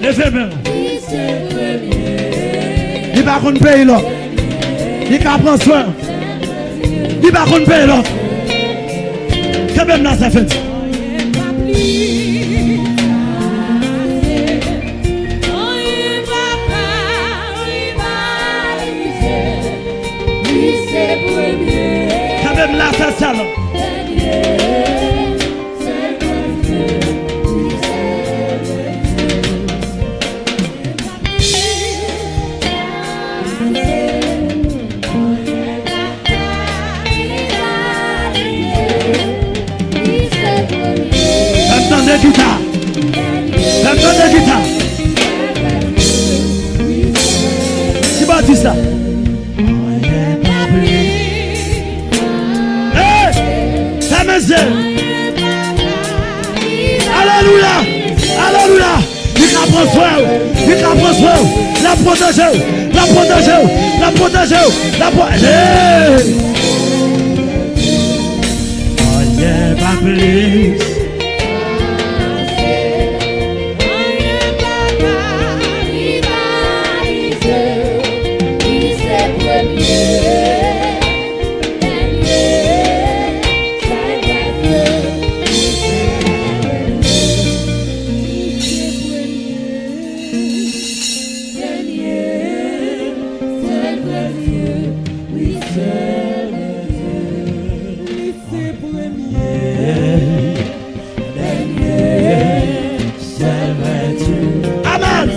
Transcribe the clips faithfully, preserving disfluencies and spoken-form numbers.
Leve men w. Li pa konn peyi lòt. Li ka pran swen. Li pa konn peyi lòt. Kenbe m la, Sèfèdi. Kenbe m la, Sèfèdi. Fè m tande gita. Fè m tande gita. Ki bò di sa? Hey! Fèmen zye. Alelouya! Alelouya! Li ka pran swen w. Li ka pran swen w. L ap pwoteje w. L ap pwoteje w. L ap pwoteje w. L ap pwo-, hey! Anyen pa plis. Amen.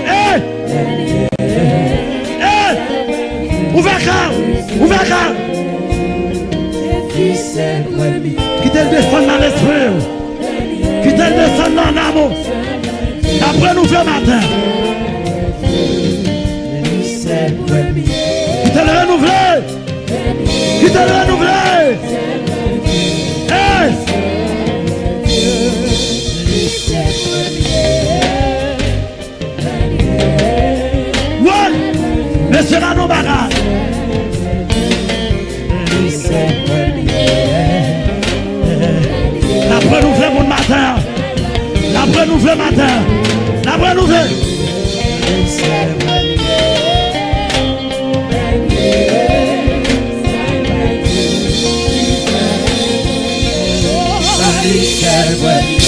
Hey! Hey! Ouvè kè w! Ouvè kè w! Kite l desann nan lespri w. Kite l desann nan nanm ou. N ap renouvle maten. Kite l renouvle. Kite l renouvle. Hey! Woy! Mesye, gade yon bagay. N ap renouvle moun maten an. N ap renouvle maten an. N ap renouvle. Sèl premye, sèl premye.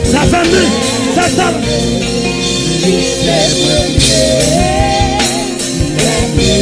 Sa fè m di, sa, sa. Li sèl premye, premye.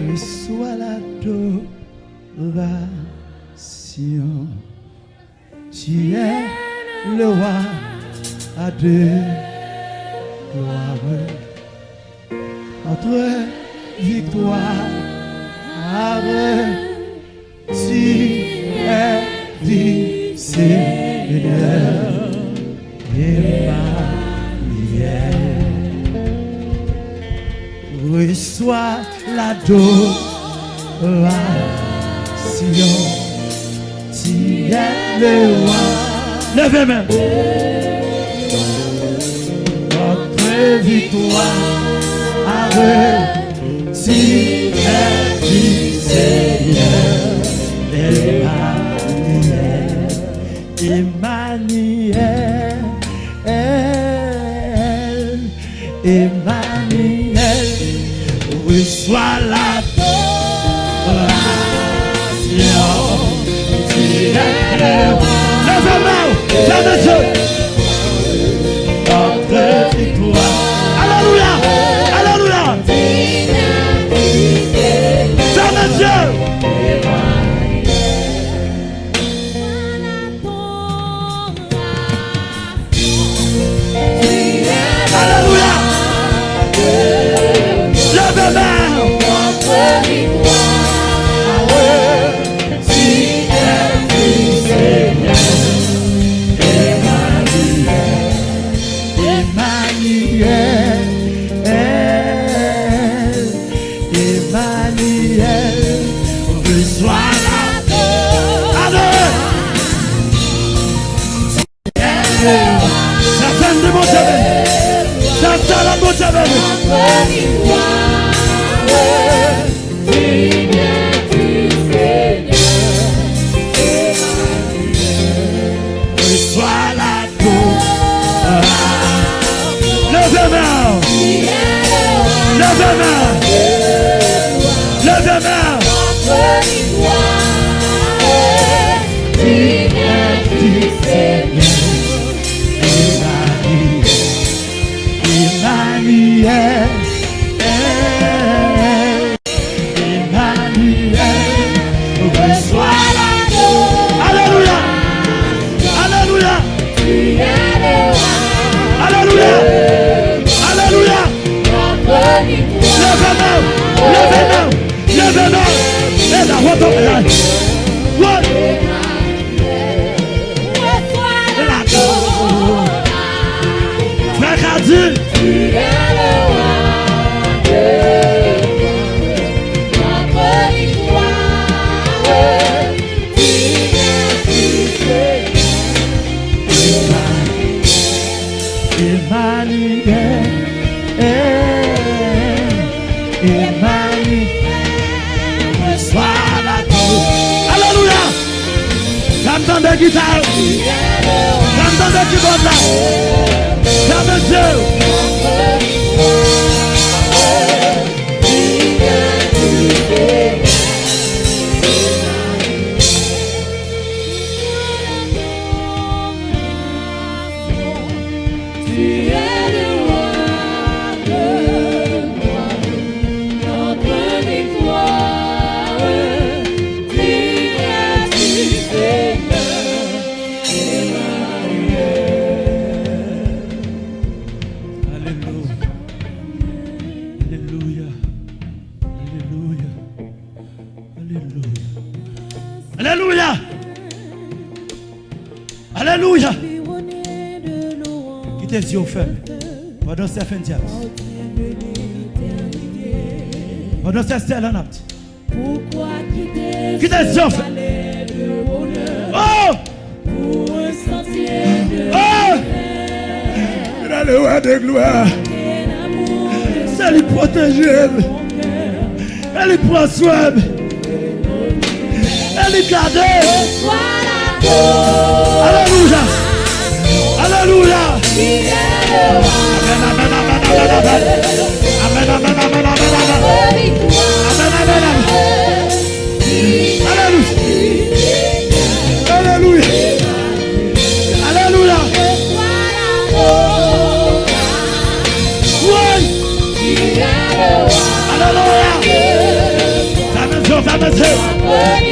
Reswa ladorasyon. Tu es le roi de gloire. Notre victoire, tu es digne, Seigneur Emmanuel. Reçois l'adoration. Tu es le roi. Leve men. Notre victoire, tu es digne, Seigneur Emmanuel. Emmanuel, Emmanuel, reçois l'adoration. Tu es le roi. Leve men w, fèmen zye w. Notre victoire. Alelouya, alelouya. Fèmen zye w. Reçois la gloire. Leve men w. Leve men w. Leve men w. Emmanuel. Emmanuel. Emmanuel, reçois la gloire. Alelouya! Alelouya! Alelouya! Alelouya! Leve men w! Leve men w! Leve men w! E la, woto, e la. Wo! Frè Kadi. Emmanuel, Emmanuel, reçois la gloire. Alelouya! Fè m tande gita yo. Fè m tande kibòd la. Fèmen zye w. Tu es le roi de gloire, notre victoire. Tu es du Seigneur, Emmanuel. Alelouya. Alelouya. Alelouya. Alelouya. Alelouya. Alelouya. Kite zye w fèmen. Pandan Stephen James. Pandan Stella n ap di. Kite zye w fèmen. Oh! Oh! Li le roi de gloire. Se li pwoteje m. E li pran swen m. E li gade m. Alelouya. Alelouya. Amèn, amèn, amèn, amèn, amèn. Amèn, amèn, amèn, amèn, amèn. Amèn, amèn, amèn. Alelouya. Alelouya. Alelouya. Woy. Alelouya. Fèmen zye w, fèmen zye w.